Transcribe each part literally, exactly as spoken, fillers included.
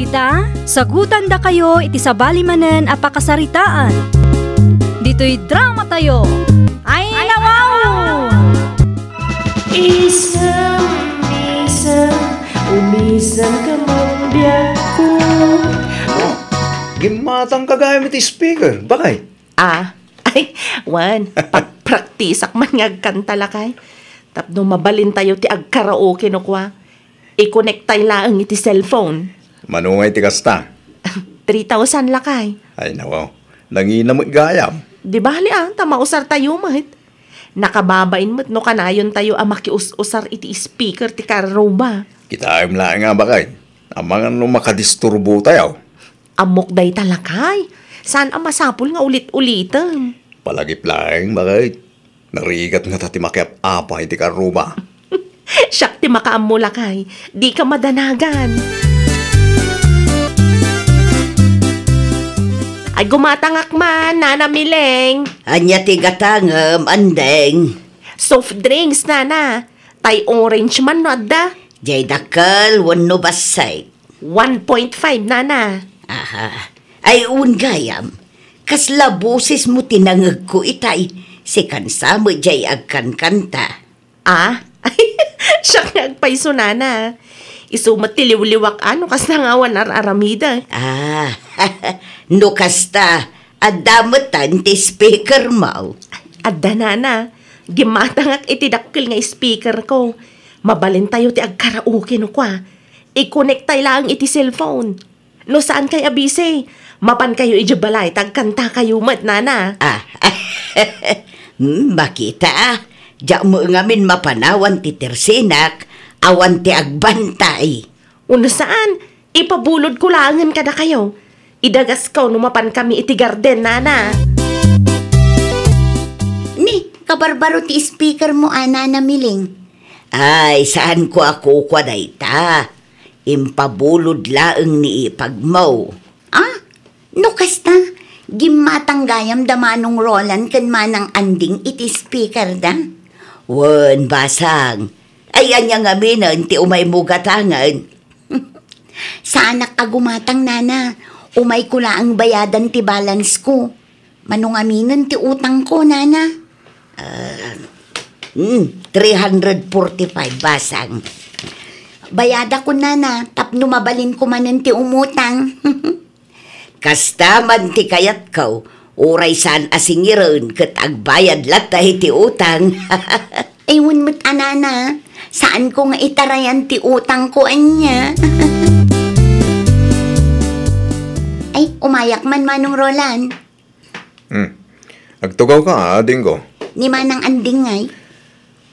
Ita, sagutandakayo iti sabali manen a pakasaritaan. Ditoy dramatayo. Ay, nawaw! Isem, isem, umisem ka man biagko. Oh, gimmatang ka gayam iti speaker. Bakay? Ah, ay, wen, pagpraktisak man nga agkanta, lakay. Tapno mabalintayo ti agkaraoke no kua. I-connect tay laeng iti cellphone. Mano nga iti kasta? Three thousand, lakay. Ay, nawaw. Nangina met gayam. Di bali, ah, ta mausartayo met. Nakababain met no kanayontayo a makius-usar iti speaker ti karruba. Kitaem laeng nga bakay. Amangan no makadisturbotayo. Ammok dayta, lakay. Saan a masapul nga ulit-ulitem? Palagip laeng, bakay. Narigat ngata ti makiap-apa iti karruba. Siak ti makaammo, lakay. Dika madanagan. Ay, gumatangak man, Nana Mileng. Ania ti gatangem, Andeng? Soft drinks, Nana. Tay orange man no adda. Jay dakkel wenno bassit? One point five, Nana. Aha. Ay, un gayam. Kasla boses mo ti nangegko itay. Sikan sa met jay agkankanta. Ah? Siak nga agpayso, Nana. Isu met ti liwliwak, ano, kasla nga awan ar-aramida. Ah, no kasta, adda metan ti speaker mo. Adda, Nana. Gimmatangak iti dakkel nga speaker ko. Mabalintayo ti agkaraoke no kua. I-connect tay laeng iti cellphone. No saankay a busy, mapankayo idiay balay, ta agkantakayo met, Nana. Ah, hmm, makita, ah. Diak met ngamin mapanawan ti tersinak, awan ti agbantay. Uno saan, ipabulodko laengen kadakayo. Idagasko no mapankami iti garden, Nana. Ni, kabarbaro ti speaker mo, a, Nana Miling. Ay, saanko a kukua dayta. Impabulod laeng ni ipagmo. Ah? No kasta, gimmatang gayam da Manong Roland ken Manang Anding iti speaker da? Wen, basang. Ay, ania ngaminen ti umaymo gatangen? Saanak a gumatang, Nana. Umayko laeng bayadan ti balance ko. Mano ngaminen ti utangko, Nana? Ah, hmm, three hundred forty-five, basang. Bayadakon, Nana, tapno mabalinko manen ti umutang. Kasta man ti kayatko, uray saan a singiren ket agbayad latta iti utang. Ay, wen met a, Nana, saanko nga itarayan ti utangko ania. Ay, umayak man, Manong Roland. Hmm. Agtugawka, adingko. Ni Manang Anding ngay?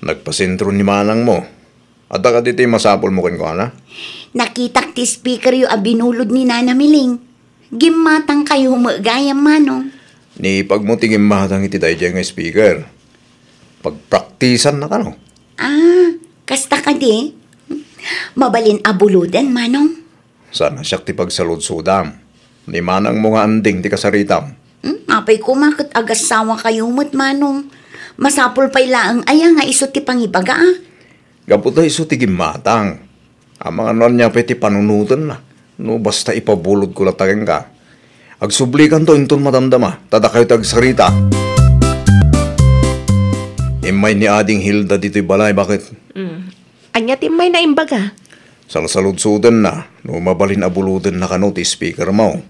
Nagpasentro ni manangmo. Adda kadi ti masapulmo kenkuana? Nakitak ti speakeryo a binulod ni Nana Miling. Gimmatangkayo met gayam, Manong. Ni ipagmo ti gimmatang iti daydiay nga speaker. Pagpraktisanna kano? Ah, kasta kadi? Mabalin a buloden, Manong? Saan a siak ti pagsaludsodam. Ni manangmo nga Anding ti kasaritam. Hmm, apay koma ket agasawa kayo met, Manong. Masapul pay laeng aya nga isu ti pangibaga, ah. Gapu ta isu ti gimmatang. Amangan no ania pay ti panunotenna. No basta ipabulodko latta kenka. Agsublikanto inton madamdama, ta dakayo ti agsarita. Immay ni Ading Hilda ditoy balay, baket? Mm. Ania ti immay na imbaga? Salsaludsodenna no mabalin a bulodenna kano ti speaker mo.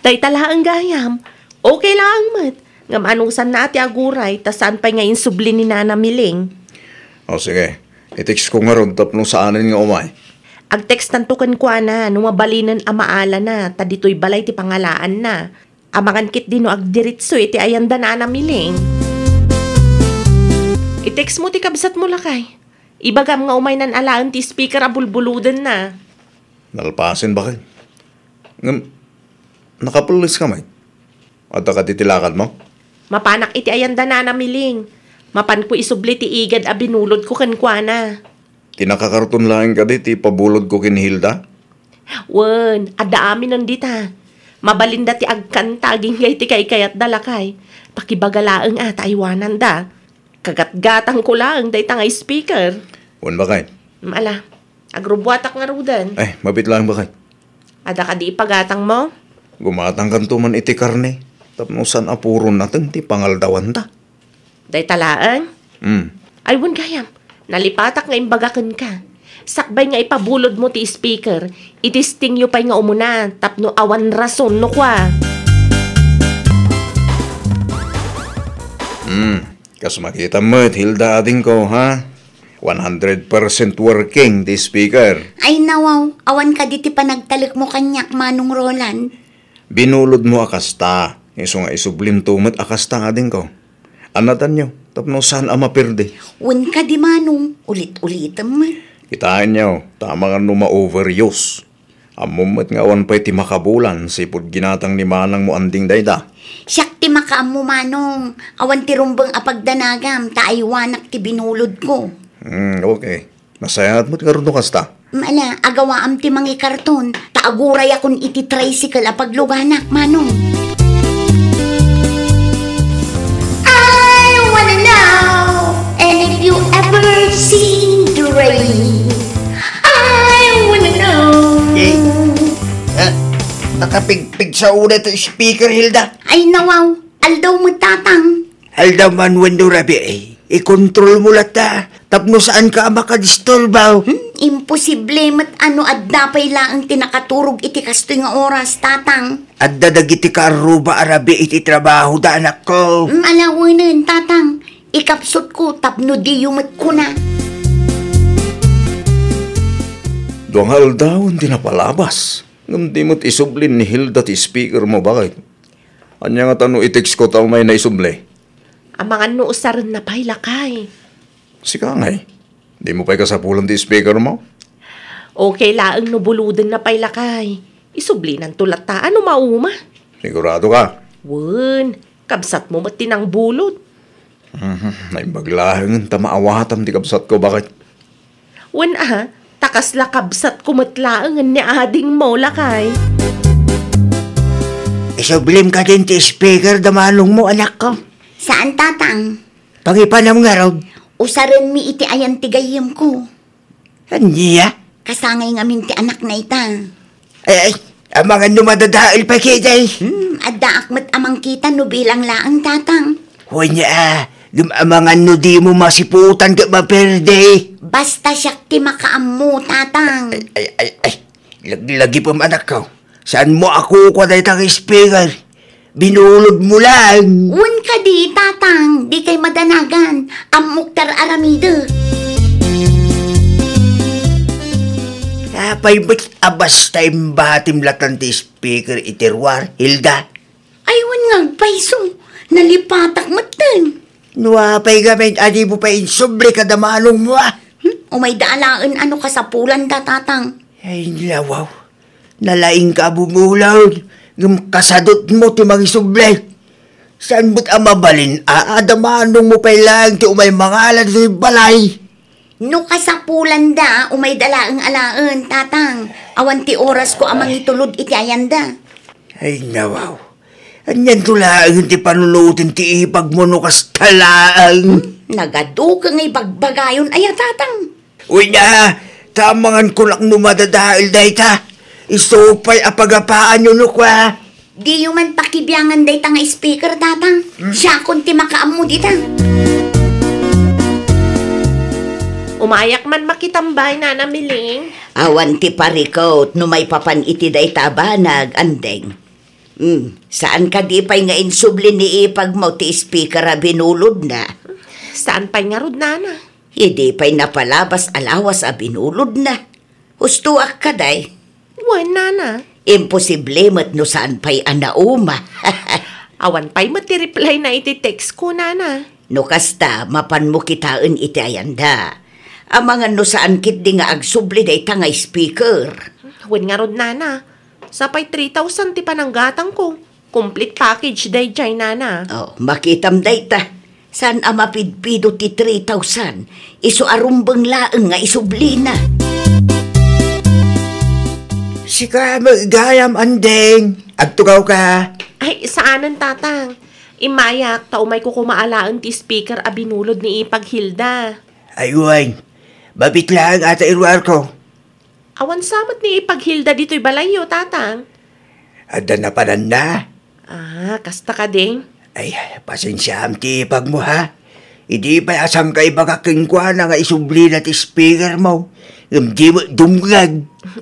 Dayta laeng gayam. Okay laeng met. Ngem anusanna a ti aguray, ta saan pay nga insubli ni Nana Miling. O sige, i-text ko ngarud tapno saanen nga umay. Agtextanto kenkuana no mabalinen a maalana, ta ditoy balay ti pangalaanna. Amangan ketdi no agdiritso iti ayan da Nana Miling. I-text mo ti kabsat mo, lakay. Ibagam nga umaynan alaen ti speaker a bulbulodenna. Nalpasen, baket. Ngem, nakapelles ka met? Adda kadi ti lakad mo? Mapanak iti ayan da Nana Miling. Mapanko isubli ti igad a binulodko kenkuana. Kinakakarton laeng kadi ti pabulodko ken Hilda? Wen, adda aminen dita. Mabalinda ti agkanta agingga iti kaykayatda, lakay. Pakibaga laeng a ta aywananda. Kagatgatangko laeng dayta nga speaker. Wen, baket. Mm, ala, agrubbuatak ngaruden. Ay, mabiit laeng, baket. Adda kadi ipagatangmo? Gumatangkanto man iti karne, tapno saan a puro nateng ti pangaldawanta. Dayta laeng? Hmm. Ay, wen gayam, nalipatak nga imbaga kenka. Sakbay nga ipabulodmo ti speaker, itestingyo pay nga umuna tapno awan rason no kua. Hmm. Kas makitam met, Hilda, adingko, ha? One hundred percent working ti speaker. Ay, nawaw, awan kadi ti panagtalekmo kaniak, Manong Roland? Binulodmo a kasta, isu nga isublimto met a kasta, adingko. Annatanyo, tapno saan a maperde. Wen kadi, Manong, ulit-ulitem met. Kitaenyo, ta amangan no ma-overuse. Ammom met nga awan pay ti makabulan sipud ginatang ni manangmo, anding dayta. Siak ti makaammo, Manong. Awan ti rumbeng a pagdanagam, ta aywanak ti binulodko. Hmm, okay. Nasayaat met ngarud no kasta. Ala, agawaam ti mangikarton, ta agurayakon iti tricycle a pagluganak, Manong. I wanna know, and if you ever seen the rain, I wanna know. Eh, eh, nakapigpigsaw na ito speaker, Hilda. Ay, nawaw. Aldaw met, Tatang. Aldaw man wenno rabii, eh. Ikontrolmo latta. Tapno saanka a makadisturbo. Hmm, imposible met a no adda pay laeng ti nakaturog iti kastoy nga oras, Tatang. Adda dagiti kaarruba a rabii iti trabahoda, anakko. Mm, alawenen, Tatang. Ikapsutko tapno diyo met kuna. Dua nga aldawen ti napalabas, ngem di met isublin ni Hilda ti speaker mo, bakit? Ania ngata no i-text ko ta umay na isubli? Amangan no usarenna pay, lakay. Sika ngay, dimo pay kasapulan ti speaker mo? Okay laeng no bulodenna pay, lakay. Isublinanto latta a no mauma. Sigurado ka? Wen, kabsatmo met ti nangbulod. Mhm, naimbag laengen ta maawatam ti kabsatko, bakit? Wen a, ta kasla kabsatko met laengen ni adingmo, lakay. Isublim kadin ti speaker da manongmo, anakko? Saan, Tatang. Pangipanam ngarud. Usarenmi iti ayan ti gayyemko. Ania? Kasangay ngamin ti anakna ita. Ay, ay, amangan no madadael pay ketdi. Hmm, addaak met a mangkita no bilang laeng, Tatang. Wen a, ngem amangan no dimo masiputan ket maperde. Basta siak ti makaammo, Tatang. Ay, ay, ay, ay. Laglagipem, anakko. Saanmo a kukua dayta nga speaker? Binulodmo laeng. Wen kadi, Tatang, dikay madanagan. Ammok ti ar-aramidek. Apay met a basta imbatim latta ti speaker iti ruar, Hilda? Ay, wen nga agpayso. Nalipatak metten. No apay ngamin a dimo pay insubli kada manongmo, a? Hmm? Umayda alaen a no kasapulanda, Tatang. Ay, nawaw. Nalaingka a bumulod, ngem kasadutmo ti mangisubli. Saan met a mabalin a adda manongmo pay laeng ti umay mangala ditoy balay? No kasapulanda, umayda laeng alaen, Tatang. Awan ti orasko a mangitulod iti ayanda. Ay, nawaw. Anianto laeng ti panunoten ti ipagmo no kasta laeng? Hmm, nagaduka nga ibagbagayon aya, Tatang. Uy na, ta amangan ko laeng no madadael dayta. Isu pay a pagapaanyo no kua. Diyo man pakibiangan dayta nga speaker, Tatang. Hmm? Siakon ti makaammo dita. Umayak man makitambay, Nana Miling. Awan ti parikot no maipapan iti dayta a banag, Andeng. Hmm, saan kadi pay nga insubli ni ipagmo ti speaker a binulodna? Saan pay ngarud, Nana? Idi pay napalabas a lawas a binulodna. Hustoak kadi. Wen, Nana. Imposible met no saan pay a nauma. Awan pay met ti reply na iti text ko, Nana. No kasta, mapanmo kitaen iti ayanda. Amangan no saan ketdi nga agsubli dayta nga speaker. Wen ngarud, Nana. Sapay three thousand ti pananggatangko. Complete package daydiay, Nana. Oh, makitam dayta. Saan a mapidpido ti three thousand? Isu a rumbeng laeng nga isublina. Sika met gayam, Andeng. Agtugawka. Ay, saanen, Tatang. Immayak, ta umayko koma alaen ti speaker a binulod ni Ipag Hilda. Ay, wen. Mabit laeng ata iruarko. Awan sa met ni Ipag Hilda ditoy balayyo, Tatang. Adda napananna? Ah, kasta kadi? Ay, pasensiaam ti ipagmo, ha? Idi pay a sangka ibagak kenkuana nga isublina ti speakermo, ngem di met dumngeg.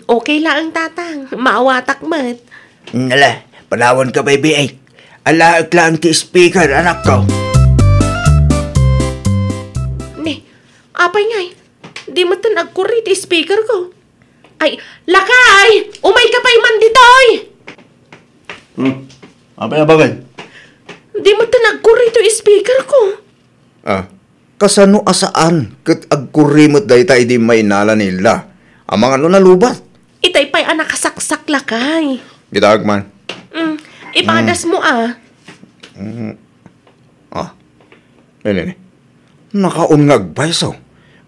Okay laeng, Tatang. Maawatak met. Nala, panawanka pay biit. Alaek laeng ti speaker, anakko. Ne, apay ngay? Di met ten agkurri ti speakerko. Ay, lakay! Umayka pay man ditoy! Hmm. Apay a baket? Di met ten agkurri ti speakerko. Ah, kasano a saan ket agkurri met dayta idi mainnala ni Hilda? Amangan no nalubat? Itay pay a nakasaksak, lakay. Kitaek man. Mm, ipadasmo, ah. Mm. Ah. Nini, nini. Nakaon nga agpayso.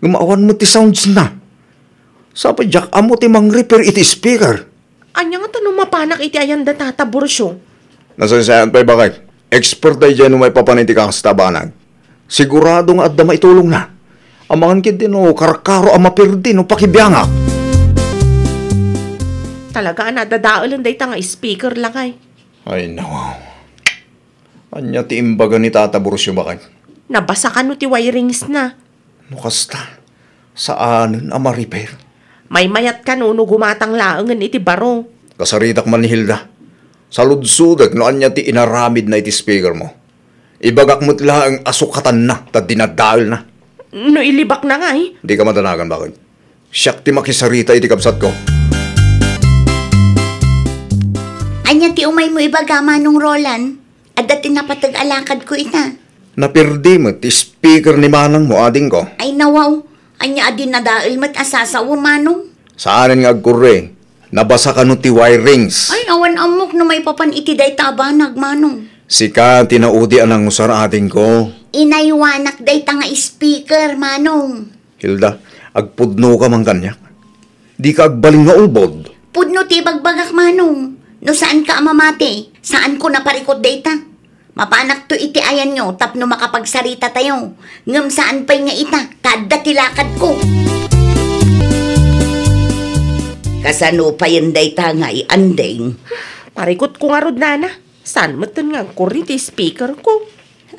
Ngem awan met ti sounds na. Sa pay diak ammo ti mang-repair iti speaker. Ania ngata no mapanak iti ayan da Tata Burcio? Nasaysayaan pay, baket. Expert daydiay no maipapan iti kasta a banag. Sigurado nga adda maitulongna. Amangan ketdi no karkaro a maperdi no pakibiangak. Talaga a nadadaelen dayta nga speaker, lakay. Ay, nawaw. Ania ti imbaga ni Tata Burcio, baket? Nabasa kano ti wirings na. No kasta, saanen a ma-repair. Maymayat kano no gumatang laengen iti baro. Kasaritak man ni Hilda. Saludsodek no ania ti inaramidna iti speakermo. Ibagak met laeng a sukatanna ta dinadaelna. No ilibakna ngay? Dika madanagan, baket. Siak ti makisarita iti kabsatko. Ania ti umaymo ibaga, Manong Roland? Adda ti napateg a lakadko ita. Naperdi met ti speaker ni manangmo, adingko. Ay, nawaw. Ania a dinadael met a sasawen, Manong? Saanen nga agkurri. Nabasa kano ti wirings? Ay, awan ammok no maipapan iti dayta a banag, Manong. Sika ti naudi a nangusar, adingko. Inaywanak dayta nga speaker, Manong. Hilda, agpudnoka man kaniak. Dika agbalin nga ulbod. Pudno ti ibagbagak, Manong. No saanka a mamati, saanko a parikut dayta. Mapanakto iti ayanyo tapno makapagsaritatayo. Ngem saan pay nga ita, ta adda ti lakadko. Kasano payen dayta ngay, Anding? Parikutko ngarud, nana. Saan metten nga agkurri ti speakerko?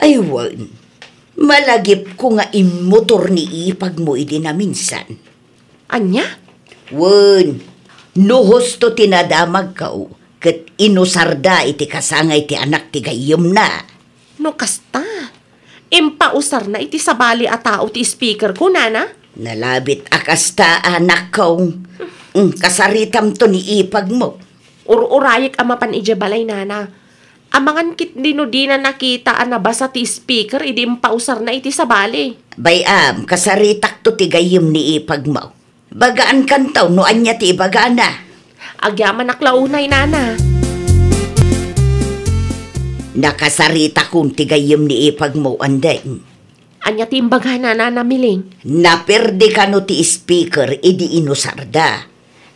Ay, wen. Malagipko nga immotor ni ipagmo idi naminsan. Ania? Wen, no husto ti nadamagko, ket inusarda iti kasangay ti anak ti gayyemna. No kasta, impausarna iti sabali a tao ti speakerko, nana? Nalabit a kasta, anakko. Mm, kasaritamto ni ipagmo. Ur-urayek a mapan idiay balay, nana. Amangan ketdi no dina nakita a nabasa ti speaker idi impausarna iti sabali. Bay-am, kasaritakto ti gayyem ni ipagmo. Bagaankanto no ania ti ibagana. Agyamanak la unay, nana. Nakasaritakon ti gayyem ni ipagmo, Anding. Ania ti imbagana, Nana Miling? Naperdi kano ti speaker idi inusarda.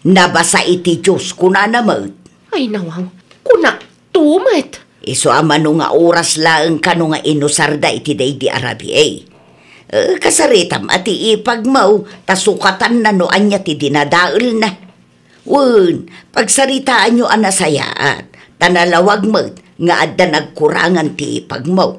Nabasa iti Dios, kunana met. Ay, nawaw. Kunak to met. Isu a mano nga oras laeng kano nga inusarda iti daydi a rabii. Eh, kasaritam a ti ipagmo, ta sukatanna no ania ti dinadaelna. Wen, pagsaritaanyo a nasayaat, ta nalawag met nga adda nagkurangan ti ipagmo.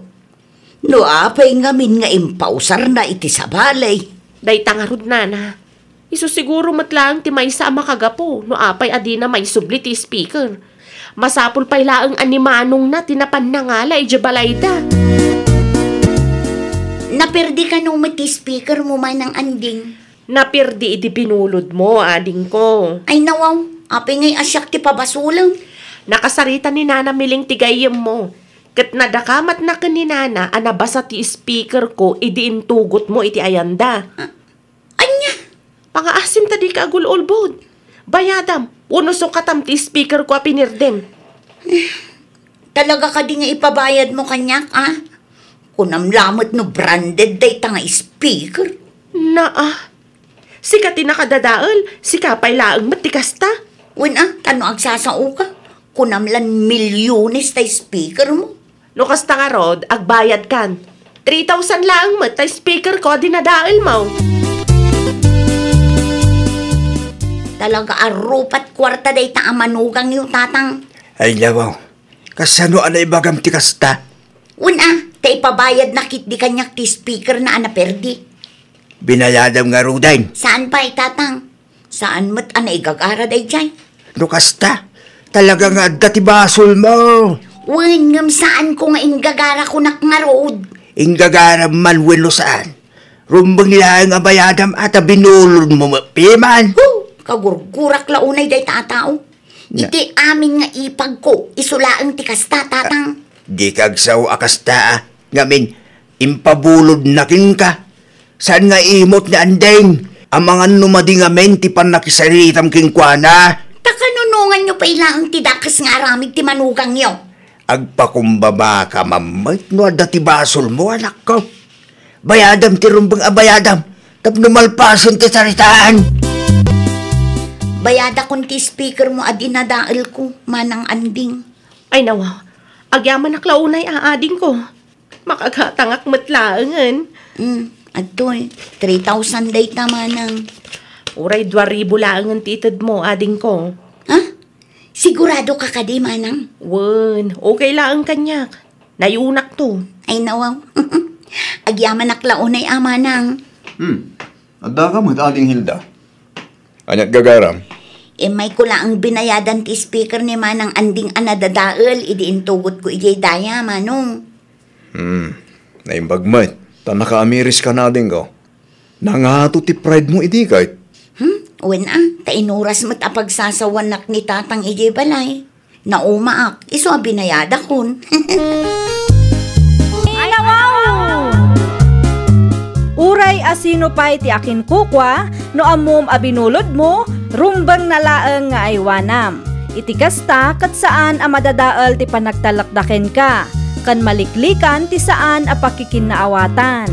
No apay ngamin nga impausarna iti sabali? Dayta ngarud, nana. Isu siguro met laeng ti maysa a makagapu no apay a dina maisubli ti speaker. Masapul pay laeng a ni manongna ti napan nangala idiay balayda. Naperdi kano met ti speakermo, Manang Anding? Naperdi iti binulodmo, adingko. Ay, nawaw, apay ngay a siak ti pabasolem? Nakasarita ni Nana Miling ti gayyemmo. Ket nadakamatna ken ni Nana a nabasa ti speakerko idi intugotmo iti ayanda. Ah, ania? Pangaasim ta dika agul-ulbod. Bayadam, wenno sukatam ti speakerko a pinirdem. Talaga kadi nga ipabayadmo kaniak, a? Kunam lamet no branded dayta nga speaker. Naa. Sika ti nakadadael, sika pay laeng met ti kasta. Wen a, ta no agsasaoka, kunam lan milyones ta speakermo. No kasta ngarud, agbayadkan. Three thousand laeng met ta speakerko a dinadaelmo. Talaga a rupat kuarta dayta a manugangyo, Tatang. Ay, lawaw. Kasano a naibagam ti kasta? Wen a, ta ipabayadna ketdi kaniak ti speakerna a naperdi. Binayadam ngaruden? Saan pay, Tatang? Saan met a naigagara daydiay? No kasta, talaga nga adda ti basolmo. Wen, ngem saanko nga inggagara kunak ngarud. Inggagaram man wenno saan, rumbeng laeng a bayadam a ta binulodmo met piman. Huh! Kagurgurak la unay dayta a tao. Na- Iti amin nga ipagko, isu laeng ti kasta, Tatang. Dika agsao a kasta, a. Ngamin, impabulodna kenka. Saan nga imot ni Anding? Amangan no madi ngamin ti pannakisaritam kenkuana. Ta kanunonganyo pay laeng ti dakes nga aramid ti manugangyo. Agpakumbabaka man met no adda ti basolmo, anakko. Bayadam ti rumbeng a bayadam tapno malpasen ti saritaan. Bayadakon ti speakermo a dinadaelko, Manang Anding. Ay, nawa, agyamanak la unay a adingko. Makagatangak met laengen. Hmm, adtoy, three thousand dayta, Manang. Uray dua ribu laengen ti itedmo, adingko. Ha? Sigurado ka kadi, Manang? Wen, okay laeng kaniak. Nayunak to. Ay, nawaw. Agyamanak la unay a, Manang. Hmm. Adda ka met, Ading Hilda. Ania gagaram? Immay ko laeng binayadan ti speaker ni Manang Anding a nadadael idi intugotko idiay daya, Manong. Hmm. Naimbag met. Ta nakaamiris ka, adingko. Nangato ti pride mo idi ket? Hmm? Wen a, ta inuras met a pagsasawanak ni Tatang idiay balay. Naumaak, isu a binayadakon. Ay, nawaw! Uray a sino pay ti akinkukua, no ammom a binulodmo, rumbengna laeng nga aywanam. Iti kasta, ket saan a madadael ti panagtalekda kenka, ken maliklikan ti saan a pakikinnaawatan.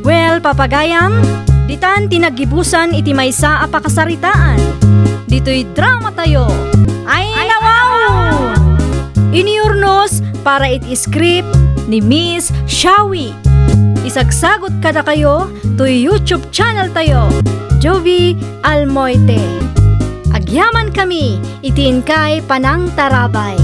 Well, papagayam, ditan ti naggibusan iti maysa a pakasaritaan. Ditoy drama tayo. Ay, nawaw! Iniurnos para iti script ni Miss Shawi. Isagsagot kadakayo toy YouTube channel tayo, Jovi Almoite. Agyaman kami iti inkay panangtarabay.